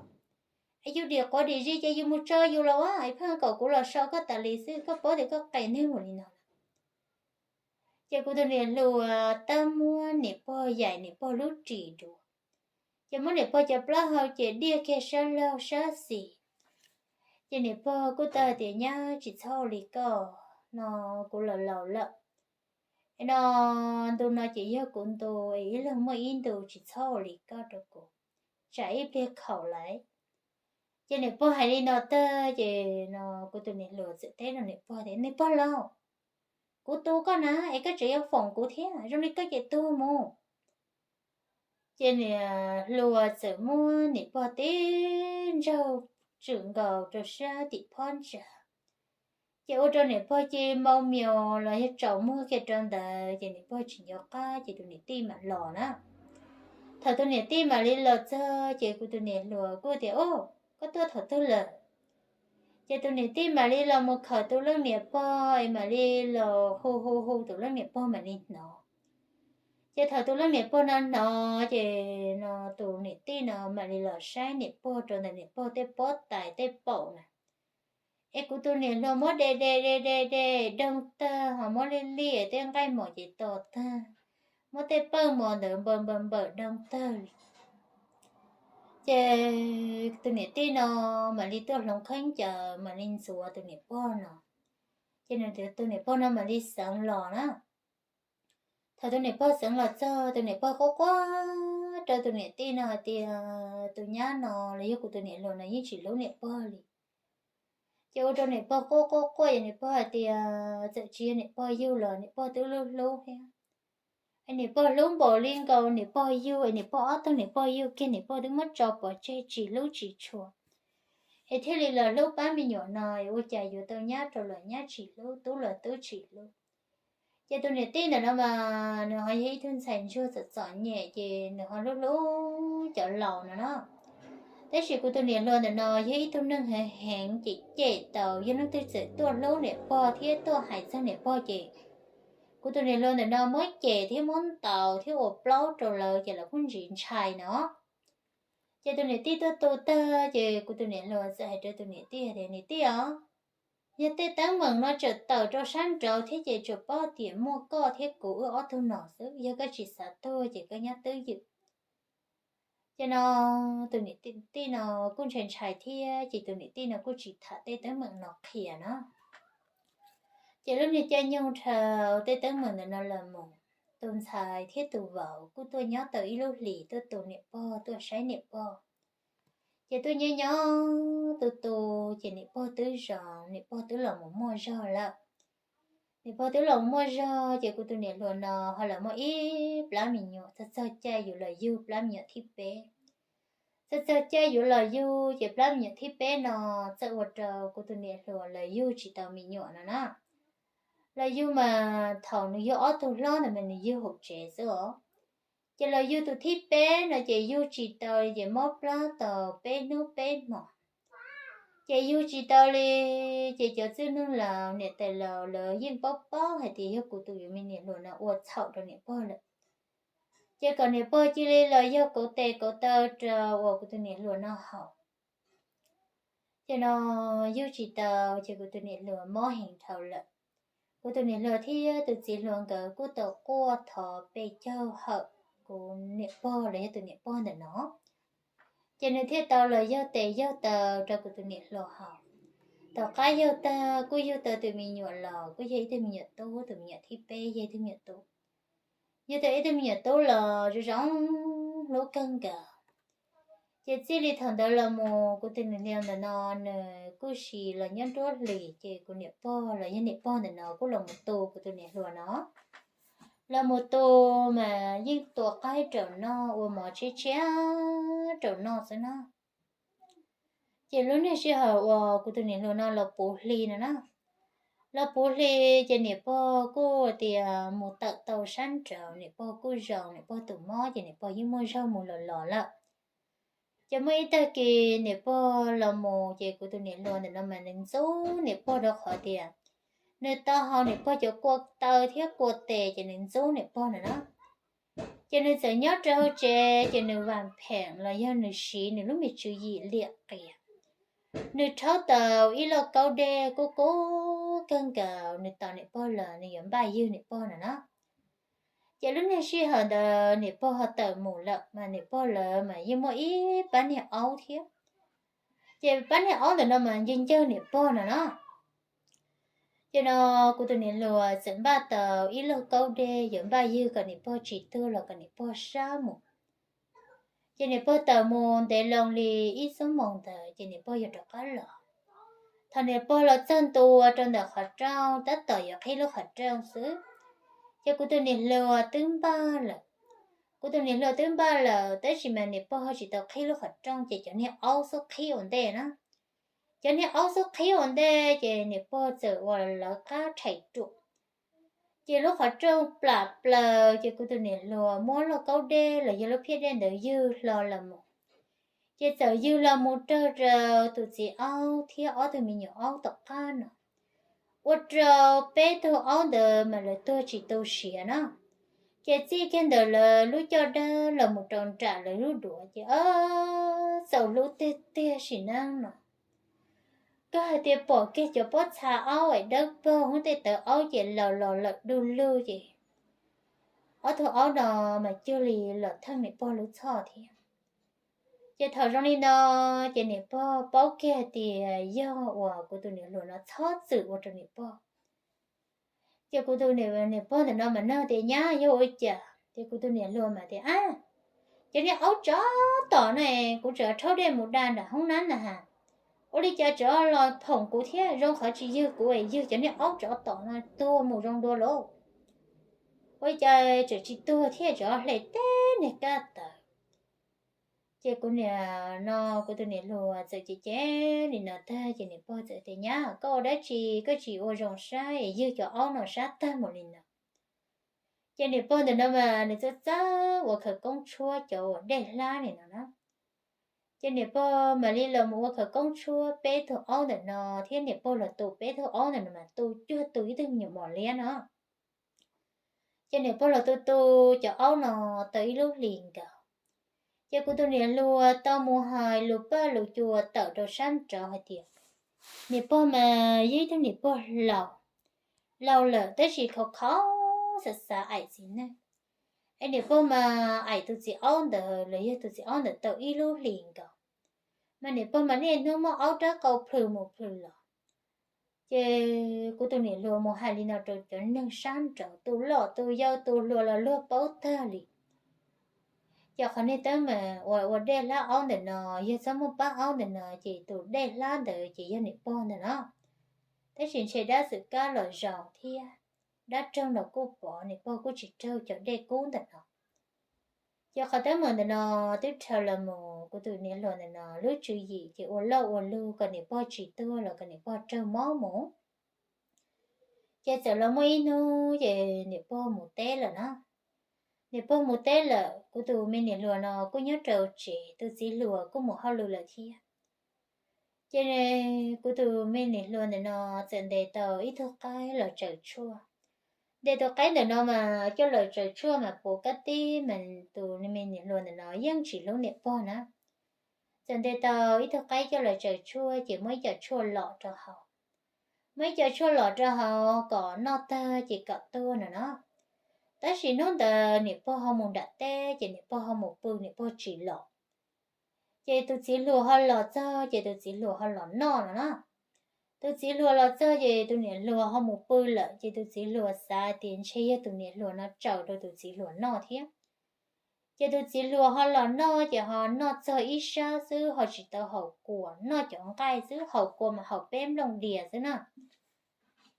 Es yus dim quav dim zis ces yus mus tso yus los as, es pheej kom kuv los so koj tas li xwb, koj paub tias koj qes neeg ua li no lawm. Ces kuv tus niam hluas tab muab niam pog yaim niam pog lub ris dua, ces muab niam pog cov plaub hau ces diaj kiag sab laug sab xis. Ces niam pog kuj tau hais tias, Nyab, tsis txhob ua li koj, no kuv los laus lawm. Es no ntu no ces yog kuv ntu, es ib leeg muaj ib ntu, tsis txhob ua li koj rau kuv, tsam ib pliag khaum lawm. Ces niam pog hais li no tag ces no kuv tus niam hluas txawm teb rau niam pog tias, Niam pog laus, kuv tu koj na, es koj tseem yuav foom kuv thiab, zoo li koj ces tuag mus. Ces niam hluas txawm muab niam pog tib ntsug tswm nkaus rau sab tim phab ntsa, ces ua rau niam pog cia li mau mias los yog tsaus muag kiag rau ntawd, ces niam pog tsis nco qab ces tus niam tij mam los na. Thaum tus niam tij mam li los txog ces kuv tus niam hluas kuj tias, Au, koj tuaj thaum twg lawm? Ces tus niam tij mam li los mus khawm tus leej niam pog es mam li los hu hu hu tus leej niam pog mam li hnov. Ces thaum tus leej niam pog no hnov ces no tus niam tij no mam li los saib niam pog rau ntawm niam pog tej pob tais tej paum na. Es kuv tus niam hluas muab de de de de de doog tag, ho muab li li tej nqaij mom ces to tag, muab tej pawj mom ntawd npaws npaws npaws doog tag li. Ces tus niam tij no mam li tuaj hloov khaub ncaws mam li ntxuav tus niam pog no. Ces tus niam pog no mam li xeev los na. Thaum tus niam pog xeev los txog, tus niam pog quaj quaj rau tus niam tij no hais tias, Tus nyab no los yog kuv tus niam hluas no yeej tsis hlub niam pog li. Ces ua rau niam pog quaj quaj quaj, es niam pog hais tias txawm tsis yog niam pog yug los niam pog twb hlub hlub thiab. Es niam pog hlub npaum li nkaus niam pog yug, es niam pog ob tug niam pog yug kiag niam pog twb muab tso pov tseg tsis hlub tsis tshua, es thiaj li los hlub pab me nyuam no, es ua cas yuav tau nyab rau los nyab tsis hlub, tub los tub tsis hlub. Ces tus niam tij ntawm no mas nws ho yog ib tug ntxhais ntsuag txom txom nyem, ces nws ho hlub hlub cov laus no na. Tab sis kuv tus niam hluas ntawm no yog ib tug neeg heev heev, ces cem tau, yog leej twg txawm tuaj hlub niam pog thiab tuaj hais txog niam pog ces kuv tus niam hluas ntawm no muab cem thiab muab ntaus thiab ua plaub rau lawv ces lawv kuj ntsis ntshai no. Ces tus niam tij tuaj tu tag ces kuv tus niam hluas txawm hais rau tus niam tij tias, Niam tij os, yog tej teeb meem no tseem tawm rau sab nraud thiab ces tsuas paub tias muaj koj thiab kuv wb ob tug no xwb, yog koj tsis xav tuag ces koj nyob twj ywm. Ces no tus niam tij no kuj ntshai ntshai thiab ces tus niam tij no kuj tsis tham tej teeb meem no qhia na. Ces lub niag caij nyoog dhau tej teeb meem ntawm no los mus, tus ntxhais thiab tus vauv kuj tuaj nyob tau ib lub hlis tuaj tu niam pog, tuaj saib niam pog. Ces tuaj nyob nyob tu tu ces niam pog twb zoo, niam pog twb los mus muaj zog lawm. Niam pog twb los mus muaj zog ces kuv tus niam hluas no ho los muaj ib plab me nyuam, txog txog caij yus los yug plab me nyuam thib peb. Txog txog caij yuav los yug ces plab me nyuam thib peb no txawm ua rau kuv tus niam hluas los yug tsis tau me nyuam no na. Los yug mas thaum nws yug ob tug hlob ntawd mas nws yug hauv tsev xwb os. Ces los yug tus thib peb no ces yug tsis tau li ces mob plab tau peb hnub peb hmo. Ces yug tsis tau li, ces cov txwj neeg laus niam tais laus lawv yeej paub paub hais tias yog kuv tus yuav me niam hluas no ua txhaum rau niam pog lawm. Ces kom niam pog cia li los yog kauv tes kauv taw rau uas kuv tus niam hluas no haus. Ces no yug tsis tau ces kuv tus niam hluas mob heev dhau lawm. Kuv tus niam hluas thiab tus txiv hluas nkawd kuj tau quaj thov pes caug hawm kuv niam pog los yog tus niam pog ntawm no. Ces nws thiaj tau los yog tes yog taw rau kuv tus niam hluas haus. Tom qab yug tag kuj yug tau tus me nyuam los kuj yog ib tug me nyuam tub, tus me nyuam thib peb yog ib tug me nyuam tub. Yug tau ib tug me nyuam tub los zoo zoo hlub kawg nkaus. Ces txij li thaum ntawd los mus kuv tus niam hluas ntawm no nws kuj sis los nyob nruab hlis ces kuv niam pog los yog niam pog ntawm no kuj los mus tu kuv tus niam hluas no. Los mus tu mas yeej tua qaib rau noj, ua mov tshiab tshiab rau noj xwb na. Ces lub niag sij hawm uas kuv tus niam hluas no los puv hli no na, los puv hli ces niam pog kuj tias mus tawm tau sab nraud, niam pog kuj zoo, niam pog tus mob ces niam pog yeej muaj zog mus los los lawm. Ces muaj ib tag kis niam pog los mus ces kuv tus niam hluas ntawm no mas nws ntxub niam pog rau qhov tias nws tau haus niam pog cov kua taw thiab kua tes ces nws ntxub niam pog no na. Ces nws txawm nyob rau hauv tsev ces nws vam pheem los yog nws siv nws lub me tswv yim liam qias. Nws rhaub tau ib lauj kaub dej kub kub kawg nkaus, nws tos niam pog los nws yuav npaj ywg niam pog no na. Ces lub niag sij hawm ntawd niam pog ho tawm mus lawm mas niam pog lawv mas yeej muaj ib pab niag aub thiab. Ces pab niag aub ntawm no mas ncawg ncawg niam pog no na. Ces no kuv tus niam hluas txawm npaj tau ib lauj kaub dej yuav npaj ywg kom niam pog tsis tuag los kom niam pog sab mus. Ces niam pog tawm mus ntev loo li ib xuab moos ntawd ces niam pog yuav rov qab los. Thaum niam pog los txog ntua rau ntawm qhov rooj tab tom yuav qhib lub qhov rooj xwb, ces kuv tus niam hluas twb npaj lawm. Kuv tus niam hluas twb npaj lawm tab sis mas niam pog ho tsis tau qhib lub qhov rooj ces cov niag aub xub qhib ua ntej na. Cov niag aub xub qhib ua ntej ces niam pog txawm ua lawv qab rhais ruam. Ces lub qhov rooj plam plaws ces kuv tus niam hluas muab lauj kaub dej los yog lub phiab dej ntawd ywg hlo los mus. Ces txawm ywg los mus raug rau tus txiv aub thiab ob tug me nyuam aub tom qab no. Ua rau peb tug aub ntawd mas lawv tuag tsis tu siav na. Ces txij kiag ntawm lawv lub caj dab los mus rau nram lawv lub duav ces txaus hlub tiag tiag sim neej no. Koj hais tias pom kiag cov pob txha aub es dawb paug, tej tawv aub ces laus los lawm du lug ces ob tug aub no mas cuag li los theej niam pog lub txhoj thiab. Ces thaum zoo li no ces niam pog paub kiag hais tias yog uas kuv tus niam hluas no txhob txwm ua rau niam pog. Ces kuv tus niam pog ntawm no mas nug tias nyab yog ua cas, ces kuv tus niam hluas mas tias a, cov niag aub tsov tom no kuv tseem rhaub dej mus da nram hoob nab na has, ua li cas tsov los phoom kuv thiab, zoo qhov tsis ywg kuv es ywg cov niag aub tsov tom no tuag mus zoo dua lauj. Ua li cas tseem tsis tuag thiab, tsov hle teb niag kab tawv. Ces kuv niam no kuv tus niam hluas txawm cem cem li no tag ces niam pog txawm tias nyab, koj ua dab tsi koj tsis ua zoo saib es ywg cov aub no sab tag mus li no. Ces niam pog ntawm no mas nws txawj txawj ua khawv koob tshuab cov uas dej hlab li no na. Ces niam pog mam li los mus ua khawv koob tshuab peb tug aub ntawm no thiab niam pog los tu peb tug aub ntawm no mas tu cuag tu ib tug me nyuam mos liab no. Ces niam pog los tu tu cov aub no tau ib lub hlis nkaus, ces kuv tus niam hluas tau mus hais lus paj lus cua tawm rau sab nraud hais tias, niam pog mas yog ib tug niam pog laus, laus lawm tab sis khov kho xav xav aim txiv neej. Es niam pog mas aim tus txiv aub ntawd los yog tus txiv aub ntawd tau ib lub hlis nkaus, mas niam pog mas niaj hnub muab aub rab qau plhws mus plhws los. Ces kuv tus niam hluas mus hais li no rau cov neeg sab nraud, tus loj tus yau tus hluas los luag paub tag li. Ces qhov niag teeb meem uas ua dej hlab aub ntawm no, yog txhob muaj pab aub ntawm no ces tus dej hlab ntawd ces yog niam pog ntag no. Tab sis ntshe dab txwm kab los zaum thiab, dab raug los kuj pom, niam pog kuj tsis raug cov dej kub ntawm no. Ces qhov teeb meem ntawm no twb dhau los mus, kuv tus niam hluas ntawm no lub tswv yim ces ua loj ua lug kom niam pog tsis tuag los kom niam pog raug mob mus. Ces txawm los muaj ib hnub ces niam pog mus teb lawm na. Niam pog mus teb lawm, kuv tus me niam hluas no kuj nyob rau tsev, tus txiv hluas kuj mus hauj lwm lawm thiab. Ces kuv tus me niam hluas ntawm no txawm ntes tau ib tug qaib los tsaws tshuaj. Ntes tus qaib ntawm no mas coj los tsaws tshuaj mas puas kab tib mas tus me niam hluas ntawm no yeej tsis hlub niam pog na. Txawm ntes tau ib tug qaib coj los tsaws tshuaj ces muab ib co tshuaj lom rau hauv. Muab ib co tshuaj lom rau hauv kom noj tag ces kom tuag no no. Tab sis hnub ntawd niam pog ho mus nram teb ces niam pog ho mus pw niam pog tsis los. Ces tus txiv hluas ho los txog ces tus txiv hluas ho los noj no na. Tus txiv hluas los txog ces tus niam hluas ho mus pw lawm ces tus txiv hluas xav tias ntshe yog tus niam hluas no tsaws rau tus txiv hluas noj thiab. Ces tus txiv hluas ho los noj ces ho noj txog ib sab xwb ho tsis tau haus kua, noj cov nqaij xwb, haus kua mas haus peb nplooj dias xwb na.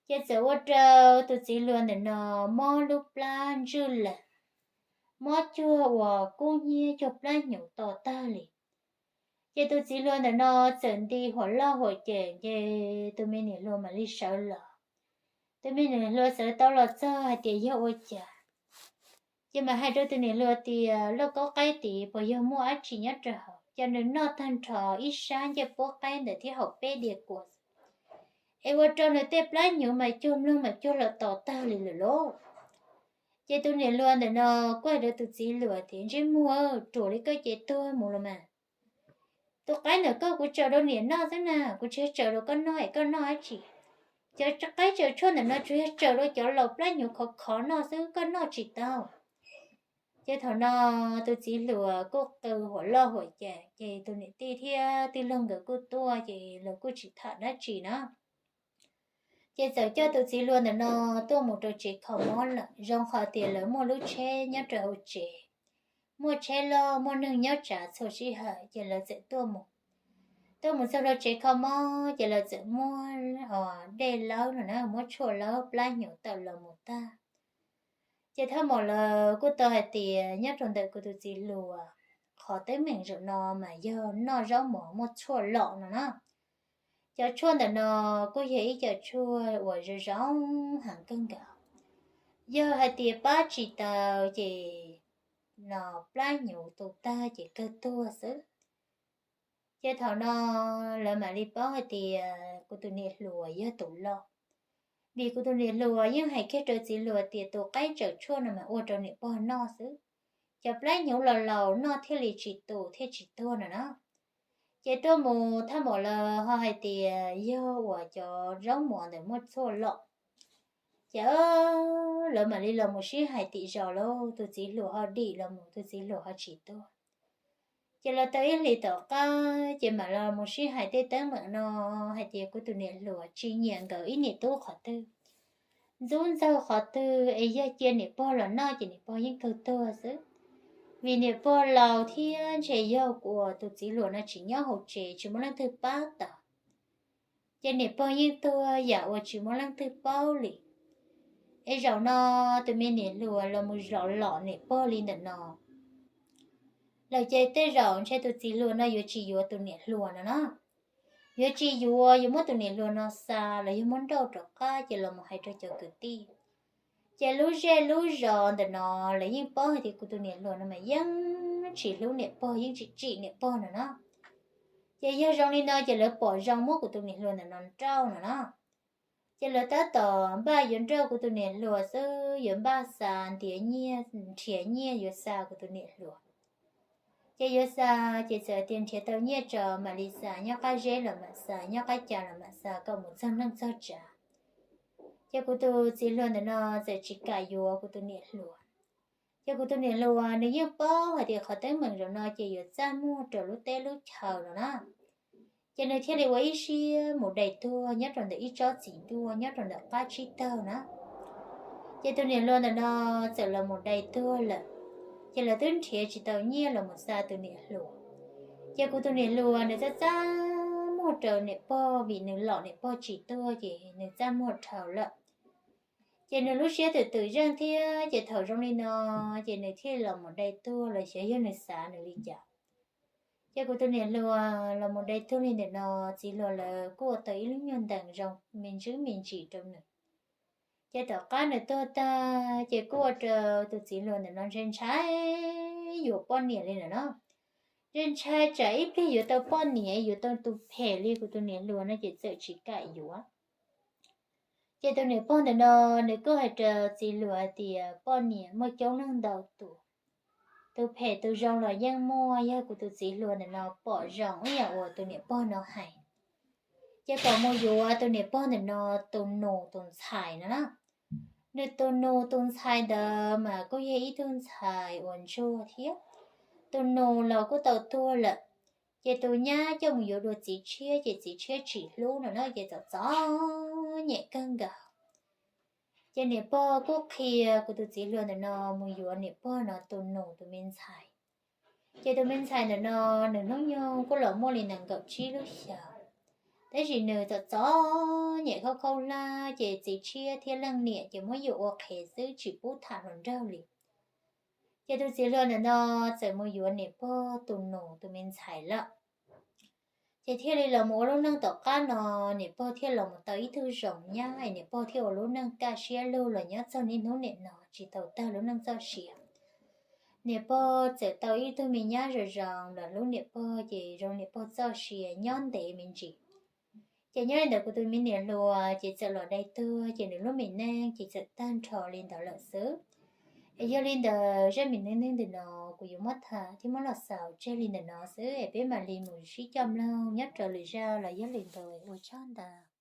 Ces txawm ua rau tus txiv hluas ntawm no mob lub plab ntswj lees, mob cuag uas kub hnyiab cuag plab hnyuv to tag li. Ces tus txiv hluas ntawm no txawm nti huam loj huam cem ces tus me niam hluas mam li sawv los. Tus me niam hluas sawv tau los txog hais tias yog ua cas, ces mam hais rau tus niam hluas tias lauj kaub qaib tid puas yog muaj dab tsi nyob rau hauv, ces nws noj tag nrho ib sab ncej puab qaib ntawd thiab haus peb diav kua, es ua rau nws tej plab hnyuv mas cuag mloog mas cuag los to tag li lawm lauj. Ces tus niam hluas ntawm no kuj hais rau tus txiv hluas tias ntsej muag, ruam li koj ces tuag mus los mas. Tus qaib ntawm koj kuv tsaws rau niam noj xwb na, kuv tsis tsaws rau koj noj es koj noj dab tsi? Cov qaib tsaws tshuaj ntawm no tsuas yog tsaws rau cov laus plab hnyuv khov khov noj xwb, koj noj tsis tau. Ces thaum no tus txiv hluas kuj qw huam loj huam cem, ces tus niam tij thiab tij laug nkawd kuj tuaj ces lawv kuj tsis tham dab tsi na. Ces txawm coj tus txiv hluas ntawm no tuaj mus rau tsev kho mob lawm, zoo qhov tias lawv muaj lub tsheb nyob rau hauv tsev, muaj tsheb loj muaj neeg nyob tsav txhua sij hawm ces lawv txawm tuaj mus. Tuaj mus txog rau tsev kho mob ces lawv txawm muab dej lawb no na, muab tshuaj lawb plab hnyuv tawm los mus tag. Ces thaj maum lawv kuj tau hais tias nyob rau ntawm kuv tus txiv hluas, qhov teeb meem zaum no mas yog noj zaub mov muaj tshuaj lom no na. Cov tshuaj ntawm no kuj yog ib co tshuaj uas zoo zoo heev kawg nkaus. Yog hais tias pab tsis tau ces no plab hnyuv tu tag ces kawg tuag xwb. Ces thaum no lawv mam li paub hais tias kuv tus niam hluas yog tus loj. Vim kuv tus niam hluas yeej hais kiag rau txiv hluas tias tus qaib tsaws tshuaj no mas ua rau niam pog noj xwb, cov plab hnyuv los laus noj thiaj li tsis tu thiaj tsis tuag no na. Ces tuaj mus thaj maum lawv ho hais tias yog uas cov zaub mov ntawd muaj tshuaj lom. Ces lawv mam li los mus sib hais tim zos lauj, tus txiv hluas ho dim los mus tus txiv hluas ho tsis tuag. Ces los tau ib hlis tom qab ces mam los mus sib hais tej teeb meem no hais tias kuv tus niam hluas tsis nyiam nkawd ib niam tub qhov twg, ntxub ntxaug qhov twg es yog cia niam pog los noj ces niam pog yeej kawg tuag xwb. Vim niam pog laus thiab ntshe yog uas tus txiv hluas no tsis nyob hauv tsev tsis muaj leej twg pab tau, ces niam pog yeej tuag yam uas tsis muaj leej twg paub li. Es zaum no tus me niam hluas los mus zov lom niam pog li ntawm no lawm ces tej zaum ntshe tus txiv hluas no yuav tsis yuav tus niam hluas no na. Yuav tsis yuav, yuav muab tus niam hluas no xa los yog muab nrauj rov qab ces los mus hais rau cov kwv tij. Ces lub zej lub zos ntawm no lawv yeej paub hais tias kuv tus niam hluas no mas yeej tsis hlub niam pog yeej tsis tsim niam pog no na. Ces yog zoo li no ces lawv pom zoo muab kuv tus niam hluas ntawm no nrauj no na. Ces lawv tab tom npaj yuav nrauj kuv tus niam hluas xwb, yuav npaj xa ntiav nyiaj, nrhiav nyiaj yuav xa kuv tus niam hluas. Ces yuav xa, ces txawm tias nrhiav tau nyiaj tso mam li xa, nyob qab zeb los mam xa, nyob qab ca los mam xa kom mus txog neej txog tsav. Ces kuv tus txiv hluas ntawm no txawm tsis kam yuav kuv tus niam hluas. Ces kuv tus niam hluas nws yeej paub hais tias qhov teeb meem zaum no ces yuav txaj muag rau lub teb lub chaw no na. Ces nws thiaj li ua ib siab mus dai tuag nyob rau ntawm ib tsob txiv duaj nyob rau ntawm qab tsib taug na. Ces tus niam hluas ntawm no txawm los mus dai tuag lawm, ces lawv twb nrhiav tsis tau nyiaj los mus xa tus niam hluas. Ces kuv tus niam hluas nws txaj txaj muag rau niam pog vim nws lom niam pog tsis tuag ces nws txaj muag dhau lawm. Ces nws lub siab twm twm zeej thiab, ces thaum zoo li no, ces nws thiaj los mus dai tuag los xyov yog nws xav nws li cas. Ces kuv tus niam hluas los mus dai tuag li ntawm no, txiv hluas lawv kuj ua tau ib lub nyuag ntees zoo me ntsis me ntsis rau nws. Ces tom qab nws tuag tag ces kuj ua rau tus txiv hluas ntawm no ntshai ntshai yuav poj niam li ntawm no. Ntshai ntshai tsam ib pliag yuav tau poj niam yuav tau tus phem li kuv tus niam hluas no ces txawm tsis kam yuav. Ces tus niam pog ntawm no nws kuj hais rau txiv hluas hais tias poj niam muaj coob leej ntau tus, tus phem tus zoo los yeej muaj, yog kuv tus txiv hluas ntawm no pom zoo ib yam uas tus niam pog no hais, ces kom mus yuav tus niam pog ntawm no tus nus tus ntxhais no na. Nws tus nus tus ntxhais ntawd mas kuj yog ib tug ntxhais uas ntsuag thiab, tus nus los kuj tau tuag lawm. Ces tus nyab coj mus yuav dua txiv tshiab ces txiv tshiab tsis hlub no na, ces txom txom nyem kawg nkaus. Ces niam pog kuj qhia kuv tus txiv hluas ntawm no mus yuav niam pog no tus nus tus me ntxhais. Ces tus me ntxhais ntawm no nws hnub nyoog kuj los muaj li nees nkaum tsib lub xyoos, tab sis nws txom txom nyem khaub khaub hlab ces txiv tshiab thiab leej niam ces muab yuam ua qhev xwb tsis pub tham hluas nraug li. Ces tus txiv hluas ntawm no txawm mus yuav niam pog tus nus tus me ntxhais lawm. Ces thiaj li los mus ua lub neej tom qab no, niam pog thiaj los mus tau ib tug zoo nyab es niam pog thiaj ua lub neej kaj siab lug los nyob txog niaj hnub niam no tsis tau tag lub neej txoj sia. Niam pog txawm tau ib tug me nyab zoo zoo los hlub niam pog ces zoo niam pog txoj sia nyob ntev me ntsis. Ces nyob li ntawd kuv tus me niam hluas ces txawm los dai tuag ces nws lub me neej ces txawm tag nrho li ntawd lawm xwb. Es yog li ntawd zaj me neej neeg ntawm no kuv yuav muab tham thiab muab los xaus tseg li ntawm no xwb es peb mam li mus sib coj mloog nyob rau lwm zaj los yog lwm ntu, ua tsaug ntau.